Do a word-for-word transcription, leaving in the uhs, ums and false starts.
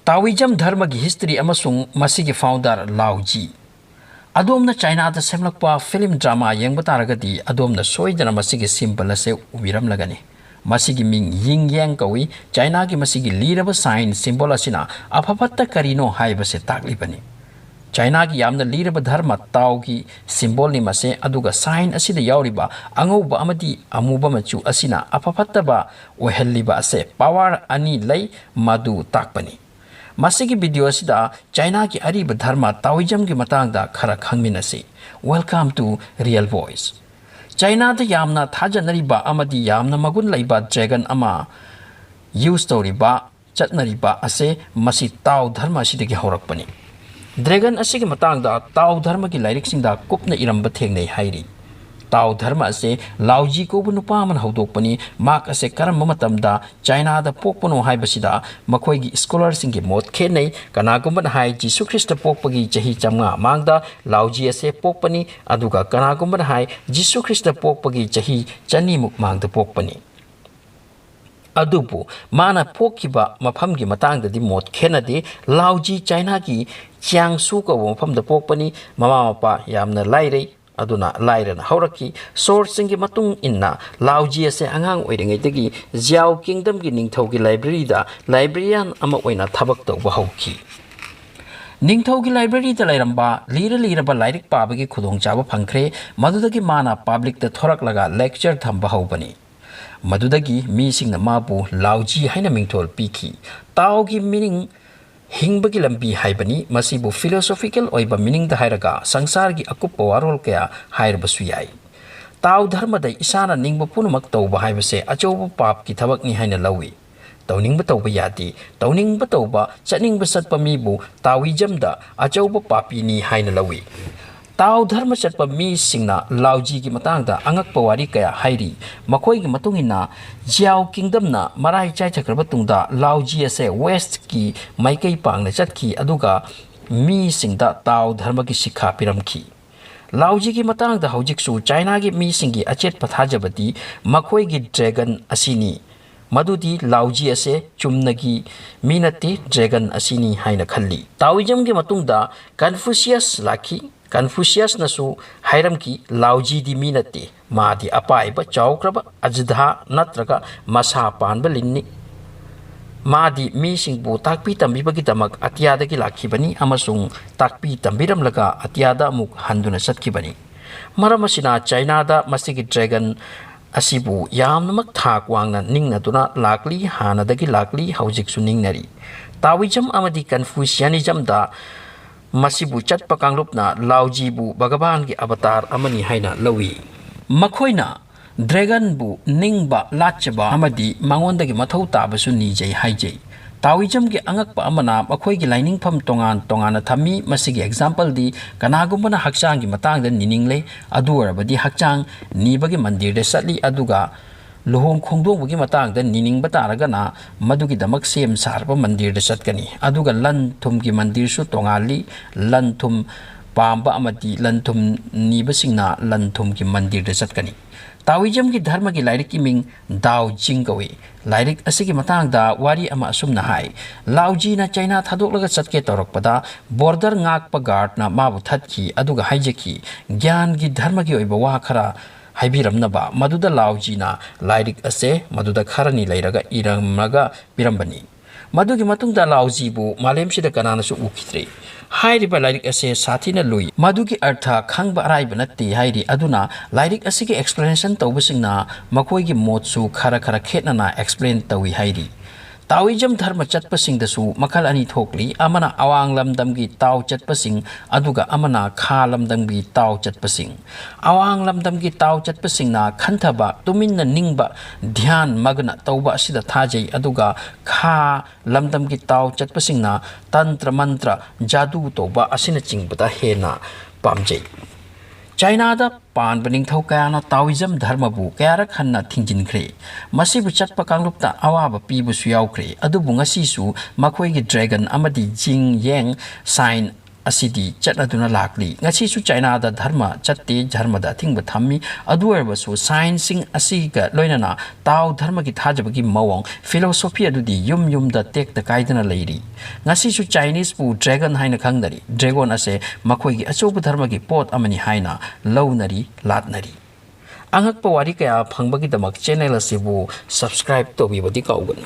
Taoism ꯙꯔꯃꯒꯤ history ꯑꯃꯁꯨꯡ ꯃꯁꯤꯒꯤ founder ꯂꯥꯎꯖꯤ꯫ ꯑꯗꯣꯝꯅ ꯆꯥꯏꯅꯥꯗ ꯁꯦꯝꯂꯛꯄ film drama ꯌꯦꯡꯕ ꯇꯥꯔꯒꯗꯤ, ꯑꯗꯣꯝꯅ ꯁꯣꯏꯗꯅ ꯃꯁꯤꯒꯤ symbol ꯑꯁꯤ ꯎꯕꯤꯔꯝꯂꯒꯅꯤ꯫ ꯃꯁꯤꯒꯤ ꯃꯤꯡ ꯌꯤꯡ ꯌꯦꯡ ꯀꯧꯏ꯫ ꯆꯥꯏꯅꯥꯒꯤ ꯃꯁꯤꯒꯤ ꯂꯤꯔꯕ sign symbol ꯑꯁꯤꯅ ꯑꯐ ꯐꯠꯇ ꯀꯔꯤꯅꯣ ꯍꯥꯏꯕꯁꯤ ꯇꯥꯛꯂꯤꯕꯅꯤ꯫ ꯆꯥꯏꯅꯥꯒꯤ ꯌꯥꯝꯅ ꯂꯤꯔꯕ ꯙꯔꯃ ꯇꯥꯎꯒꯤ symbolꯅꯤ ꯃꯁꯦ, ꯑꯗꯨꯒ sign ꯑꯁꯤꯗ ꯌꯥꯎꯔꯤꯕ ꯑꯉꯧꯕ ꯑꯃꯗꯤ ꯑꯃꯨꯕ ꯃꯆꯨ ꯑꯁꯤꯅ ꯑꯐ ꯐꯠꯇꯕ ꯑꯣꯏꯍꯜꯂꯤꯕ ꯑꯁꯦ power ꯑꯅꯤ ꯂꯩ, ꯃꯗꯨ ꯇꯥꯛꯄꯅꯤ꯫ ꯃꯁꯤꯒꯤ video ꯑꯁꯤꯗ ꯆꯥꯏꯅꯥꯒꯤ ꯑꯔꯤꯕ ꯙꯔꯃ Taoismꯒꯤ ꯃꯇꯥꯡꯗ ꯈꯔ ꯈꯪꯃꯤꯟꯅꯁꯤ꯫ Welcome to Real Voice꯫ ꯆꯥꯏꯅꯥꯗ ꯌꯥꯝꯅ ꯊꯥꯖꯅꯔꯤꯕ ꯑꯃꯗꯤ ꯌꯥꯝꯅ ꯃꯒꯨꯟ ꯂꯩꯕ dragon ꯑꯃ use ꯇꯧꯔꯤꯕ, ꯆꯠꯅꯔꯤꯕ ꯑꯁꯦ ꯃꯁꯤ ꯇꯥꯎ ꯙꯔꯃ ꯑꯁꯤꯗꯒꯤ ꯍꯧꯔꯛꯄꯅꯤ꯫ Dragon ꯑꯁꯤꯒꯤ ꯃꯇꯥꯡꯗ ꯇꯥꯎ ꯙꯔꯃꯒꯤ ꯂꯥꯏꯔꯤꯛꯁꯤꯡꯗ ꯀꯨꯞꯅ ꯏꯔꯝꯕ ꯊꯦꯡꯅꯩ ꯍꯥꯏꯔꯤ꯫ ꯇꯥꯎ ꯙꯔꯃ ꯑꯁꯦ ꯂꯥꯎꯖꯤ ꯀꯧꯕ ꯅꯨꯄꯥ ꯑꯃꯅ ꯍꯧꯗꯣꯛꯄꯅꯤ꯫ ꯃꯍꯥꯛ ꯑꯁꯦ ꯀꯔꯝꯕ ꯃꯇꯝꯗ ꯆꯥꯏꯅꯥꯗ ꯄꯣꯛꯄꯅꯣ ꯍꯥꯏꯕꯁꯤꯗ ꯃꯈꯣꯏꯒꯤ scholarꯁꯤꯡꯒꯤ ꯃꯣꯠ ꯈꯦꯠꯅꯩ꯫ ꯀꯅꯥꯒꯨꯝꯕꯅ ꯍꯥꯏ ꯖꯤꯁꯨ ꯈ꯭ꯔꯤꯁꯇ ꯄꯣꯛꯄꯒꯤ ꯆꯍꯤ ꯆꯥꯝꯃꯉꯥ ꯃꯥꯡꯗ ꯂꯥꯎꯖꯤ ꯑꯁꯦ ꯄꯣꯛꯄꯅꯤ, ꯑꯗꯨꯒ ꯀꯅꯥꯒꯨꯝꯕꯅ ꯍꯥꯏ ꯖꯤꯁꯨ ꯈ꯭ꯔꯤꯁꯇ ꯄꯣꯛꯄꯒꯤ ꯆꯍꯤ ꯆꯅꯤꯃꯨꯛ ꯃꯥꯡꯗ ꯄꯣꯛꯄꯅꯤ꯫ ꯑꯗꯨꯕꯨ ꯃꯥꯅ ꯄꯣꯛꯈꯤꯕ ꯃꯐꯝꯒꯤ ꯃꯇꯥꯡꯗꯗꯤ ꯃꯣꯠ ꯈꯦꯠꯅꯗꯦ꯫ ꯂꯥꯎꯖꯤ ꯆꯥꯏꯅꯥꯒꯤ ꯆꯤꯌꯥꯡꯁꯨ ꯀꯧꯕ ꯃꯐꯝꯗ ꯄꯣꯛꯄꯅꯤ꯫ ꯃꯃꯥ ꯃꯄꯥ ꯌꯥꯝꯅ ꯂꯥꯏꯔꯩ, ꯑꯗꯨꯅ ꯂꯥꯏꯔꯅ ꯍꯧꯔꯛꯈꯤ꯫ Sourceꯁꯤꯡꯒꯤ ꯃꯇꯨꯡ ꯏꯟꯅ ꯂꯥꯎꯖꯤ ꯑꯁꯦ ꯑꯉꯥꯡ ꯑꯣꯏꯔꯤꯉꯩꯗꯒꯤ ꯖꯤꯌꯥꯎ kingdomꯒꯤ ꯅꯤꯡꯊꯧꯒꯤ libraryꯗ librarian ꯑꯃ ꯑꯣꯏꯅ ꯊꯕꯛ ꯇꯧꯕ ꯍꯧꯈꯤ꯫ ꯅꯤꯡꯊꯧꯒꯤ libraryꯗ ꯂꯩꯔꯝꯕ ꯂꯤꯔ ꯂꯤꯔꯕ ꯂꯥꯏꯔꯤꯛ ꯄꯥꯕꯒꯤ ꯈꯨꯗꯣꯡꯆꯥꯕ ꯐꯪꯈ꯭ꯔꯦ꯫ ꯃꯗꯨꯗꯒꯤ ꯃꯥꯅ publicꯇ ꯊꯣꯔꯛꯂꯒ lecture ꯊꯝꯕ ꯍꯧꯕꯅꯤ꯫ ꯃꯗꯨꯗꯒꯤ ꯃꯤꯁꯤꯡꯅ ꯃꯥꯕꯨ ꯂꯥꯎꯖꯤ ꯍꯥꯏꯅ ꯃꯤꯡꯊꯣꯜ ꯄꯤꯈꯤ꯫ ꯇꯥꯎꯒꯤ meaning ꯍꯤꯡꯕꯒꯤ ꯂꯝꯕꯤ ꯍꯥꯏꯕꯅꯤ꯫ ꯃꯁꯤꯕꯨ philosophical ꯑꯣꯏꯕ meaningꯗ ꯍꯥꯏꯔꯒ ꯁꯪꯁꯥꯔꯒꯤ ꯑꯀꯨꯞꯄ ꯋꯥꯔꯣꯜ ꯀꯌꯥ ꯍꯥꯏꯔꯕꯁꯨ ꯌꯥꯏ꯫ ꯇꯥꯎ ꯙꯔꯃꯗ ꯏꯁꯥꯅ ꯅꯤꯡꯕ ꯄꯨꯝꯅꯃꯛ ꯇꯧꯕ ꯍꯥꯏꯕꯁꯦ ꯑꯆꯧꯕ ꯄꯥꯞꯀꯤ ꯊꯕꯛꯅꯤ ꯍꯥꯏꯅ ꯂꯧꯏ꯫ ꯇꯧꯅꯤꯡꯕ ꯇꯧꯕ ꯌꯥꯗꯦ, ꯇꯧꯅꯤꯡꯕ ꯇꯧꯕ, ꯆꯠꯅꯤꯡꯕ ꯆꯠꯄ ꯃꯤꯕꯨ ꯇꯥꯎꯏꯖꯝꯗ ꯑꯆꯧꯕ ꯄꯥꯄꯤꯅꯤ ꯍꯥꯏꯅ ꯂꯧꯏ꯫ ꯇꯥꯎ ꯙꯔꯃ ꯆꯠꯄ ꯃꯤꯁꯤꯡꯅ ꯂꯥꯎꯖꯤꯒꯤ ꯃꯇꯥꯡꯗ ꯑꯉꯛꯄ ꯋꯥꯔꯤ ꯀꯌꯥ ꯍꯥꯏꯔꯤ꯫ ꯃꯈꯣꯏꯒꯤ ꯃꯇꯨꯡ ꯏꯟꯅ ꯖꯤꯌꯥꯎ kingdomꯅ ꯃꯔꯥꯏ ꯆꯥꯏꯊꯈ꯭ꯔꯕ ꯇꯨꯡꯗ ꯂꯥꯎꯖꯤ ꯑꯁꯦ westꯀꯤ ꯃꯥꯏꯀꯩ ꯄꯥꯡꯅ ꯆꯠꯈꯤ, ꯑꯗꯨꯒ ꯃꯤꯁꯤꯡꯗ ꯇꯥꯎ ꯙꯔꯃꯒꯤ ꯁꯤꯛꯈꯥ ꯄꯤꯔꯝꯈꯤ꯫ ꯂꯥꯎꯖꯤꯒꯤ ꯃꯇꯥꯡꯗ ꯍꯧꯖꯤꯛꯁꯨ ꯆꯥꯏꯅꯥꯒꯤ ꯃꯤꯁꯤꯡꯒꯤ ꯑꯆꯦꯠꯄ ꯊꯥꯖꯕꯗꯤ ꯃꯈꯣꯏꯒꯤ dragon ꯑꯁꯤꯅꯤ꯫ ꯃꯗꯨꯗꯤ ꯂꯥꯎꯖꯤ ꯑꯁꯦ ꯆꯨꯝꯅꯒꯤ ꯃꯤ ꯅꯠꯇꯦ, ꯗ꯭ꯔꯦꯒꯟ ꯑꯁꯤꯅꯤ ꯍꯥꯏꯅ ꯈꯜꯂꯤ꯫ ꯇꯥꯑꯣꯏꯖꯝꯒꯤ ꯃꯇꯨꯡꯗ ꯀꯟꯐꯨꯁꯤꯌꯁ ꯂꯥꯛꯈꯤ꯫ ꯀꯟꯐꯨꯁꯤꯌꯁꯅꯁꯨ ꯍꯥꯏꯔꯝꯈꯤ, ꯂꯥꯎꯖꯤꯗꯤ ꯃꯤ ꯅꯠꯇꯦ, ꯃꯥꯗꯤ ꯑꯄꯥꯏꯕ ꯆꯥꯎꯈ꯭ꯔꯕ ꯑꯖꯗꯍꯥ ꯅꯠꯇ꯭ꯔꯒ ꯃꯁꯥ ꯄꯥꯟꯕ ꯂꯤꯟꯅꯤ꯫ ꯃꯥꯗꯤ ꯃꯤꯁꯤꯡꯕꯨ ꯇꯥꯛꯄꯤ ꯇꯝꯕꯤꯕꯒꯤꯗꯃꯛ ꯑꯇꯤꯌꯥꯗꯒꯤ ꯂꯥꯛꯈꯤꯕꯅꯤ ꯑꯃꯁꯨꯡ ꯇꯥꯛꯄꯤ ꯇꯝꯕꯤꯔꯝꯂꯒ ꯑꯇꯤꯌꯥꯗ ꯑꯃꯨꯛ ꯍꯟꯗꯨꯅ ꯆꯠꯈꯤꯕꯅꯤ꯫ ꯃꯔꯝ ꯑꯁꯤꯅ ꯆꯥꯏꯅꯥꯗ ꯃꯁꯤꯒꯤ ꯗ꯭ꯔꯦꯒꯟ ꯑꯁꯤꯕꯨ ꯌꯥꯝꯅꯃꯛ ꯊꯥꯛ ꯋꯥꯡꯅ ꯅꯤꯡꯅꯗꯨꯅ ꯂꯥꯛꯂꯤ, ꯍꯥꯟꯅꯗꯒꯤ ꯂꯥꯛꯂꯤ, ꯍꯧꯖꯤꯛꯁꯨ ꯅꯤꯡꯅꯔꯤ꯫ ꯇꯥꯑꯣꯏꯖꯝ ꯑꯃꯗꯤ ꯀꯟꯐꯨꯁꯤꯌꯥꯅꯤꯖꯝꯗ ꯃꯁꯤꯕꯨ ꯆꯠꯄ ꯀꯥꯡꯂꯨꯞꯅ ꯂꯥꯎꯖꯤꯕꯨ ꯚꯒꯕꯥꯟꯒꯤ ꯑꯕꯇꯥꯔ ꯑꯃꯅꯤ ꯍꯥꯏꯅ ꯂꯧꯏ꯫ ꯃꯈꯣꯏꯅ ꯗ꯭ꯔꯦꯒꯟꯕꯨ ꯅꯤꯡꯕ, ꯂꯥꯠꯆꯕ ꯑꯃꯗꯤ ꯃꯉꯣꯟꯗꯒꯤ ꯃꯊꯧ ꯇꯥꯕꯁꯨ ꯅꯤꯖꯩ ꯍꯥꯏꯖꯩ꯫ ꯇꯥꯑꯣꯏꯖꯝꯒꯤ ꯑꯉꯛꯄ ꯑꯃꯅ ꯃꯈꯣꯏꯒꯤ ꯂꯥꯏꯅꯤꯡꯐꯝ ꯇꯣꯉꯥꯟ ꯇꯣꯉꯥꯟꯅ ꯊꯝꯃꯤ꯫ ꯃꯁꯤꯒꯤ ꯑꯦꯛꯖꯥꯝꯄꯜꯗꯤ ꯀꯅꯥꯒꯨꯝꯕꯅ ꯍꯛꯆꯥꯡꯒꯤ ꯃꯇꯥꯡꯗ ꯅꯤꯅꯤꯡꯂꯦ, ꯑꯗꯨ ꯑꯣꯏꯔꯕꯗꯤ ꯍꯛꯆꯥꯡ ꯅꯤꯕꯒꯤ ꯃꯟꯗꯤꯔꯗ ꯆꯠꯂꯤ, ꯑꯗꯨꯒ ꯂꯨꯍꯣꯡ ꯈꯣꯡꯗꯣꯡꯕꯒꯤ ꯃꯇꯥꯡꯗ ꯅꯤꯅꯤꯡꯕ ꯇꯥꯔꯒꯅ ꯃꯗꯨꯒꯤꯗꯃꯛ ꯁꯦꯝ ꯁꯥꯔꯕ ꯃꯟꯗꯤꯔꯗ ꯆꯠꯀꯅꯤ꯫ ꯑꯗꯨꯒ ꯂꯟ ꯊꯨꯝꯒꯤ ꯃꯟꯗꯤꯔꯁꯨ ꯇꯣꯉꯥꯜꯂꯤ꯫ ꯂꯟ ꯊꯨꯝ ꯄꯥꯝꯕ ꯑꯃꯗꯤ ꯂꯟ ꯊꯨꯝ ꯅꯤꯕꯁꯤꯡꯅ ꯂꯟ ꯊꯨꯝꯒꯤ ꯃꯟꯗꯤꯔꯗ ꯆꯠꯀꯅꯤ꯫ ꯇꯥꯑꯣꯏꯖꯝꯒꯤ ꯙꯔꯃꯒꯤ ꯂꯥꯏꯔꯤꯛꯀꯤ ꯃꯤꯡ ꯗꯥꯑꯣ ꯖꯤꯡ ꯀꯧꯏ꯫ ꯂꯥꯏꯔꯤꯛ ꯑꯁꯤꯒꯤ ꯃꯇꯥꯡꯗ ꯋꯥꯔꯤ ꯑꯃ ꯑꯁꯨꯝꯅ ꯍꯥꯏ, ꯂꯥꯎꯖꯤꯅ ꯆꯥꯏꯅꯥ ꯊꯥꯗꯣꯛꯂꯒ ꯆꯠꯀꯦ ꯇꯧꯔꯛꯄꯗ ꯕꯣꯔꯗꯔ ꯉꯥꯛꯄ ꯒꯥꯔꯗꯅ ꯃꯥꯕꯨ ꯊꯠꯈꯤ, ꯑꯗꯨꯒ ꯍꯥꯏꯖꯈꯤ, ꯒ꯭ꯌꯥꯟꯒꯤ ꯙꯔꯃꯒꯤ ꯑꯣꯏꯕ ꯋꯥ ꯈꯔ ꯍꯥꯏꯕꯤꯔꯝꯅꯕ꯫ ꯃꯗꯨꯗ ꯂꯥꯎꯖꯤꯅ ꯂꯥꯏꯔꯤꯛ ꯑꯁꯦ ꯃꯗꯨꯗ ꯈꯔꯅꯤ ꯂꯩꯔꯒ ꯏꯔꯝꯂꯒ ꯄꯤꯔꯝꯕꯅꯤ꯫ ꯃꯗꯨꯒꯤ ꯃꯇꯨꯡꯗ ꯂꯥꯎꯖꯤꯕꯨ ꯃꯥꯂꯦꯝꯁꯤꯗ ꯀꯅꯥꯅꯁꯨ ꯎꯈꯤꯗ꯭ꯔꯦ꯫ ꯍꯥꯏꯔꯤꯕ ꯂꯥꯏꯔꯤꯛ ꯑꯁꯦ ꯁꯥꯊꯤꯅ ꯂꯨꯏ꯫ ꯃꯗꯨꯒꯤ ꯑꯔꯊ ꯈꯪꯕ ꯑꯔꯥꯏꯕ ꯅꯠꯇꯦ ꯍꯥꯏꯔꯤ꯫ ꯑꯗꯨꯅ ꯂꯥꯏꯔꯤꯛ ꯑꯁꯤꯒꯤ ꯑꯦꯛꯁꯄ꯭ꯂꯦꯅꯦꯁꯟ ꯇꯧꯕꯁꯤꯡꯅ ꯃꯈꯣꯏꯒꯤ ꯃꯣꯠꯁꯨ ꯈꯔ ꯈꯔ ꯈꯦꯠꯅꯅ ꯑꯦꯛꯁꯄ꯭ꯂꯦꯟ ꯇꯧꯏ ꯍꯥꯏꯔꯤ꯫ ꯇꯥꯑꯣꯏꯖꯝ ꯙꯔꯃ ꯆꯠꯄꯁꯤꯡꯗꯁꯨ ꯃꯈꯜ ꯑꯅꯤ ꯊꯣꯛꯂꯤ꯫ ꯑꯃꯅ ꯑꯋꯥꯡ ꯂꯝꯗꯝꯒꯤ ꯇꯥꯎ ꯆꯠꯄꯁꯤꯡ, ꯑꯗꯨꯒ ꯑꯃꯅ ꯈꯥ ꯂꯝꯗꯝꯒꯤ ꯇꯥꯎ ꯆꯠꯄꯁꯤꯡ꯫ ꯑꯋꯥꯡ ꯂꯝꯗꯝꯒꯤ ꯇꯥꯎ ꯆꯠꯄꯁꯤꯡꯅ ꯈꯟꯊꯕ, ꯇꯨꯃꯤꯟꯅ ꯅꯤꯡꯕ, ꯙ꯭ꯌꯥꯟ ꯃꯒꯅ ꯇꯧꯕ ꯑꯁꯤꯗ ꯊꯥꯖꯩ, ꯑꯗꯨꯒ ꯈꯥ ꯂꯝꯗꯝꯒꯤ ꯇꯥꯎ ꯆꯠꯄꯁꯤꯡꯅ ꯇꯟꯇ꯭ꯔ ꯃꯟꯇ꯭ꯔ, ꯖꯥꯗꯨ ꯇꯧꯕ ꯑꯁꯤꯅꯆꯤꯡꯕꯗ ꯍꯦꯟꯅ ꯄꯥꯝꯖꯩ꯫ ꯆꯥꯏꯅꯥꯗ ꯄꯥꯟꯕ ꯅꯤꯡꯊꯧ ꯀꯌꯥꯅ ꯇꯥꯑꯣꯏꯖꯝ ꯙꯔꯃꯕꯨ ꯀꯌꯥꯔꯛ ꯍꯟꯅ ꯊꯤꯡꯖꯤꯟꯈ꯭ꯔꯦ꯫ ꯃꯁꯤꯕꯨ ꯆꯠꯄ ꯀꯥꯡꯂꯨꯞꯇ ꯑꯋꯥꯕ ꯄꯤꯕꯁꯨ ꯌꯥꯎꯈ꯭ꯔꯦ꯫ ꯑꯗꯨꯕꯨ ꯉꯁꯤꯁꯨ ꯃꯈꯣꯏꯒꯤ ꯗ꯭ꯔꯦꯒꯟ ꯑꯃꯗꯤ ꯖꯤꯡ ꯌꯦꯡ ꯁꯥꯏꯟ ꯑꯁꯤꯗꯤ ꯆꯠꯅꯗꯨꯅ ꯂꯥꯛꯂꯤ꯫ ꯉꯁꯤꯁꯨ ꯆꯥꯏꯅꯥꯗ ꯙꯔꯃ ꯆꯠꯇꯦ, ꯙꯔꯃꯗ ꯑꯊꯤꯡꯕ ꯊꯝꯃꯤ꯫ ꯑꯗꯨ ꯑꯣꯏꯔꯕꯁꯨ ꯁꯥꯏꯟꯁꯁꯤꯡ ꯑꯁꯤꯒ ꯂꯣꯏꯅꯅ ꯇꯥꯎ ꯙꯔꯃꯒꯤ ꯊꯥꯖꯕꯒꯤ ꯃꯑꯣꯡ, ꯐꯤꯂꯣꯁꯣꯐꯤ ꯑꯗꯨꯗꯤ ꯌꯨꯝ ꯌꯨꯝꯗ ꯇꯦꯛꯇ ꯀꯥꯏꯗꯅ ꯂꯩꯔꯤ꯫ ꯉꯁꯤꯁꯨ ꯆꯥꯏꯅꯤꯁꯄꯨ ꯗ꯭ꯔꯦꯒꯟ ꯍꯥꯏꯅ ꯈꯪꯅꯔꯤ꯫ ꯗ꯭ꯔꯦꯒꯣꯟ ꯑꯁꯦ ꯃꯈꯣꯏꯒꯤ ꯑꯆꯧꯕ ꯙꯔꯃꯒꯤ ꯄꯣꯠ ꯑꯃꯅꯤ ꯍꯥꯏꯅ ꯂꯧꯅꯔꯤ, ꯂꯥꯠꯅꯔꯤ꯫ ꯑꯉꯛꯄ ꯋꯥꯔꯤ ꯀꯌꯥ ꯐꯪꯕꯒꯤꯗꯃꯛ ꯆꯦꯅꯦꯜ ꯑꯁꯤꯕꯨ ꯁꯕꯁꯀ꯭ꯔꯥꯏꯕ ꯇꯧꯕꯤꯕꯗꯤ ꯀꯥꯎꯒꯅꯨ꯫